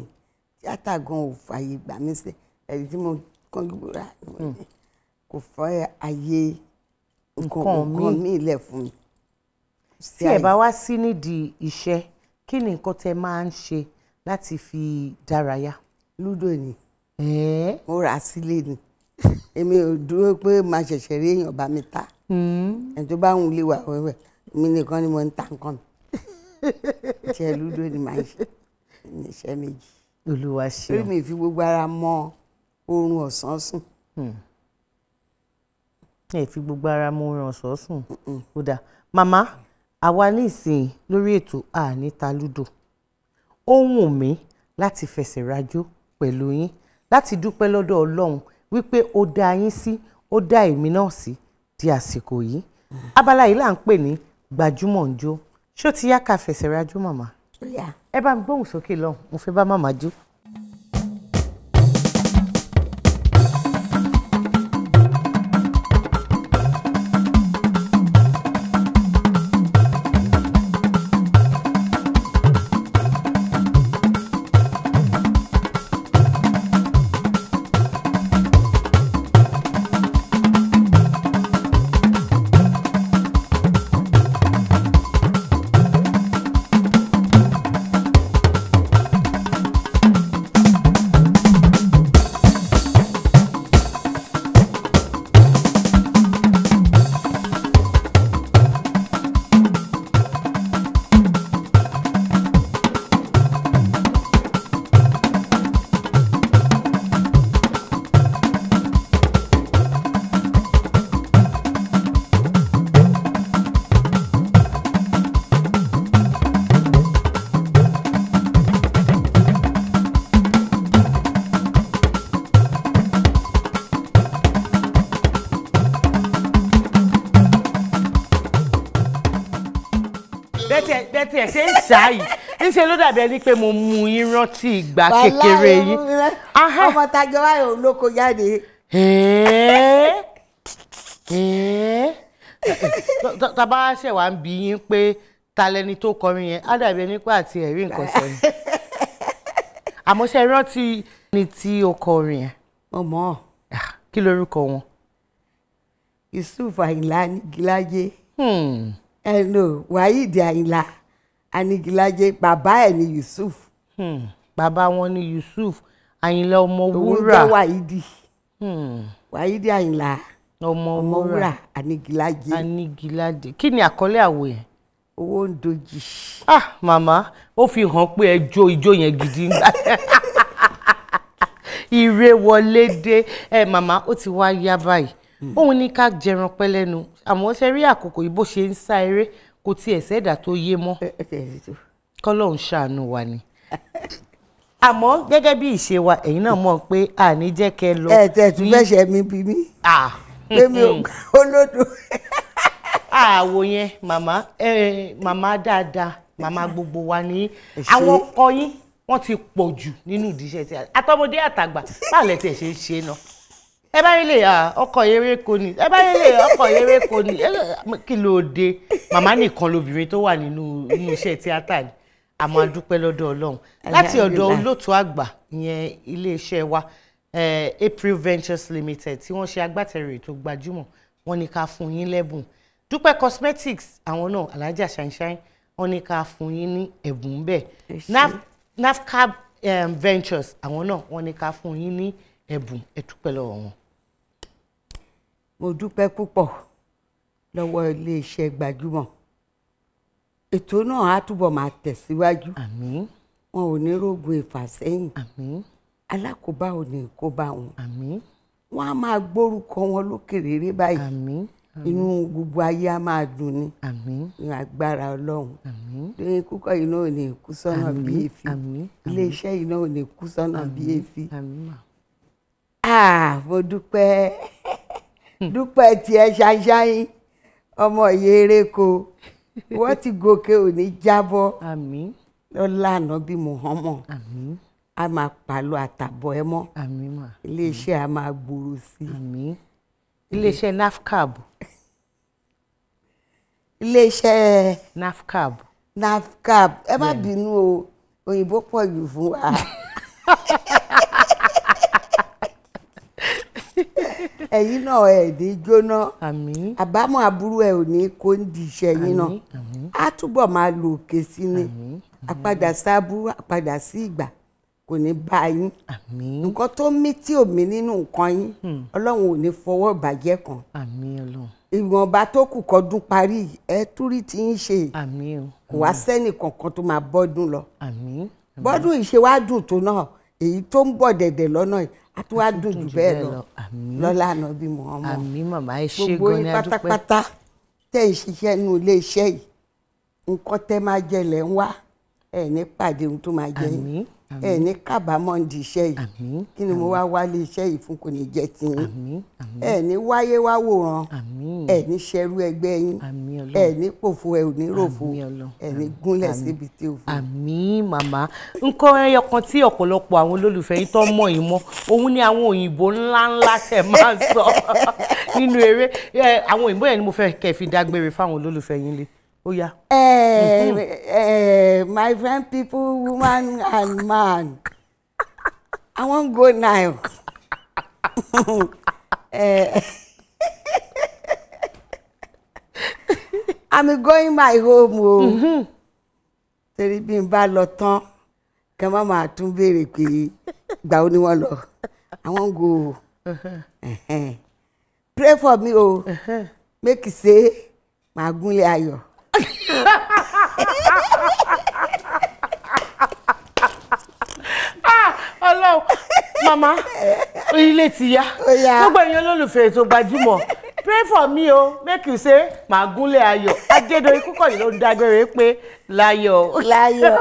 tíátà gan ò fààyè gbà mí sẹ́. Ẹ̀rí tí mo kánjú rà kò fẹ́ àyè nǹkan míì lẹ̀ fún mi. Tí ẹ bá wá sí nídìí iṣẹ́, kí ni nǹkan tẹ máa ń ṣe láti fi dárayá? Lúdò ni. Mo rà á sílé ni. Èmi ò dúró pé màá ṣẹ̀ṣẹ̀ rí èèyàn bá mi ta. Ẹni tó bá ń lè wà wẹ́wẹ́, èmi nìkan ni mo ń ta nǹkan mi. Iṣẹ́ lúdò ni màá ṣe ní iṣẹ́ méjì. Olúwa ṣeun. Torí mi fi gbogbo ara mọ oorun ọ̀sán sùn. Ẹ fi gbogbo ara mọ oorun ọ̀sán sùn. Ó dáa. Màmá, àwa ní ìsìn lórí ètò àní ta lúdò. Ó wù mí Láti fẹsẹ̀ rajó pẹ̀lú yín, láti dúpẹ́ lọ́dọ̀ Ọlọ́run wípé ó dá yín sí, ó dá èmi náà sí di àsìkò yìí. Abala yìí là ń pè ní Gbajúmọ̀ ń jó. Ṣó ti yá ká fẹsẹ̀ rajó, màmá? Ẹ bá mi gbóhùn sókè lọ́hùn, mo fẹ́ bá màmá jó. Bẹ́ẹ̀ ẹ ṣe ń ṣáàyè ńṣe ló dàbí ẹni pé mo mú yín rántí ìgbà kékeré yín. Ọmọ tajọ wáyé òun ló kó jáde. Tàbá ṣẹ̀ wá ń bi yín pé ta lẹni tó kọrin yẹn, á dàbí ẹni pé àti ẹ̀rí nǹkan sọ ni. Àmọ́ ṣe rántí ni tí ó kọrin yẹn. Ọmọ. Kí lorúkọ wọn? Yusuf Àyìnlá Anigilájé. Ẹnu Wáyídì Àyìnlá Anigilájé, bàbá ẹ̀ ni Yusuf. Bàbá wọn ni Yusuf Àyìnlá Ọmọwúrà. Òun jẹ́ Wáyídì. Wáyídì Àyìnlá Ọmọwúrà Anigilájé. Anigilájé. Kí ni àkọlé àwo yẹn? Owó ń dojì. Ah, màmá, ó fi hàn pé ẹ jó ijó yẹn gidi ńgbà. Ire wọlé dé. Ẹ màmá, ó ti wá yá báyìí. Òun ní ká jẹran pẹ́ lẹ́nu, àmọ́ ṣe rí àkókò yìí bó ṣe ń sá eré, kò tiẹ̀ sẹ́dà tó yé mọ́. Kọ́lọ́hún ṣàánú wa ni. Àmọ́ gẹ́gẹ́ bí ìṣe wa, ẹ̀yin náà mọ̀ pé àní jẹ́ kẹ́ lọ. Ẹ tẹ̀ tún fẹ́ ṣe mi bí mi. Pé mi ò gbà olódò. Àwò yẹn màmá, màmá dáadáa, màmá gbogbo wa ní. Àwọn ọkọ yín wọ́n ti pọ̀ jù nínú ìdíṣẹ́ tí àtọmọdé àtàgbà, báwo lẹ tiẹ̀ ṣe ń ṣe náà? Ẹ bá rí lè ọkọ̀ eré kò ní, ẹ bá rí lè ọkọ̀ eré kò ní, kí ló dé? Màmá nìkan lobìnrin tó wà nínú iṣẹ́ tíátà ni. Àmọ́ a dúpẹ́ lọ́dọ̀ Ọlọ́run. Láti ọ̀dọ̀ olóòtú àgbà ìyẹn iléeṣẹ́ wa, April Ventures Limited, tí wọ́n ṣe agbátẹrù ètò Gbajúmọ̀, wọ́n ní ká fún yín lẹ́bùn. Dúpẹ́ Cosmetics, àwọn náà, Alhaja Ṣàìṣàì, wọ́n ní ká fún yín ní ẹ̀bùn bẹ́ẹ̀. Nafcab Ventures, àwọn náà, wọ́n ní ká fún yín ní ẹ̀bùn. Ẹ dúpẹ́ lọ́wọ́ wọn. Mo dúpẹ́ púpọ̀ lọ́wọ́ iléeṣẹ́ Gbajúmọ̀. Ètò náà á túbọ̀ máa tẹ̀síwájú. Àmín. Wọn ò ní rógun ìfàsẹ́yìn. Àmín. Alákòóbá ò ní kó bá wọn. Àmín. Wọn á máa gbórúkọ wọn lókè rere báyìí. Àmín. Inú gbogbo ayé á máa dùn ni. Àmín. Ní agbára Ọlọ́run. Àmín. Lóyún kúkọ yìí náà ò ní kú sọ́nà bí èéfín. Àmín. Iléeṣẹ́ yìí náà ò ní kú sọ́nà bí èéfín. Àmín. Ah, mo dúpẹ́. Dúpẹ́ tiẹ̀ ṣáṣáyín, ọmọ ìyèrèkó, wọ́n ti gòkè òní jábọ́. Àmín. Lọ́lá Ànábì Muhammad. Àmín. A máa pàlọ́ àtàbọ̀ ẹ mọ́. Àmín mà. Iléeṣẹ́ a máa gbòòrò sí. Àmín. Iléeṣẹ́ NAFCAB. Iléeṣẹ́ NAFCAB. NAFCAB, ẹ má bínú o, òyìnbó pọ̀ jù fún wa. Ẹ̀yin náà ẹ̀ ní jóná. Àmín. Àbámọ̀ aburú ẹ̀ ò ní kó ń di iṣẹ́ yín náà. Á túbọ̀ máa lò òkè sí ni. Àpadà sábú, àpadà sí ìgbà kò ní bá yín. Àmín. Nǹkan tó mí tí ò mí nínú nǹkan yín, Ọlọ́run ò ní fọwọ́ bàjẹ́ kan. Àmín Ọlọ́run. Ìwọ̀nba tó kù kọ́dún parí, ẹ túrí tí ń ṣe. Àmín o. Kò wá sẹ́nì kankan tó máa bọ́dún lọ. Àmín. Bọ́dún ìṣe wá dùn tó náà, èyí tó ń bọ̀ dẹ̀dẹ̀ lọ́nà yìí a tún wá dùn jù bẹ́ẹ̀ lọ. Lọ́lá Ànábì Muhammad. Àmín màmá, ẹ ṣé Gbogbo gan yín ni, a dúpẹ́. pátápátá tẹ́ ń ṣiṣẹ́ nínú iléeṣẹ́ yìí, nǹkan tẹ́ máa jẹ lẹ̀ ń wá, ẹ̀ ní pàdé ohun tó máa jẹ yín. Ẹ ní kábàámọ̀ ń di iṣẹ́ yìí. Kí ni mo wá wálé iṣẹ́ yìí fún, kò ní jẹ́ tiyín. Ẹ ní wáyé wá wòran, ẹ ní ṣerú ẹgbẹ́ yín, ẹ ní pòfo, ẹ ò ní ròfo, ẹ ní gúnlẹ̀ síbi tí ò fún. Àmín, màmá. Nǹkan ẹyọ kan tí ọ̀pọ̀lọpọ̀ àwọn olólùfẹ́ yín tó mọ̀ yín mọ́ òun ni àwọn òyìnbó ńláńlá tẹ̀ máa ń sọ nínú eré. Àwọn òyìnbó yẹn ni mo fẹ́ kẹ́ fi dágbére fáwọn olólùfẹ́ yín lé. Ó yá. My friend, people, woman and man, I wan go now. I'm going my home o. Torí bí n bá lọ tán, kí n má máa tún béèrè pé ìgbà wo ni wọ́n lọ. I wan go. Pray for me o. Make e say màá gúnlẹ̀ ayọ̀. Ọlọ́run, màmá, ilé ti yá. Gbogbo èèyàn olólùfẹ́ ètò Gbajúmọ̀, pray for me o, make you say màá gúnlẹ̀ ayọ̀. Adédoyin Kúkọ̀yí ló ń dágbére pé láyọ̀. Láyọ̀.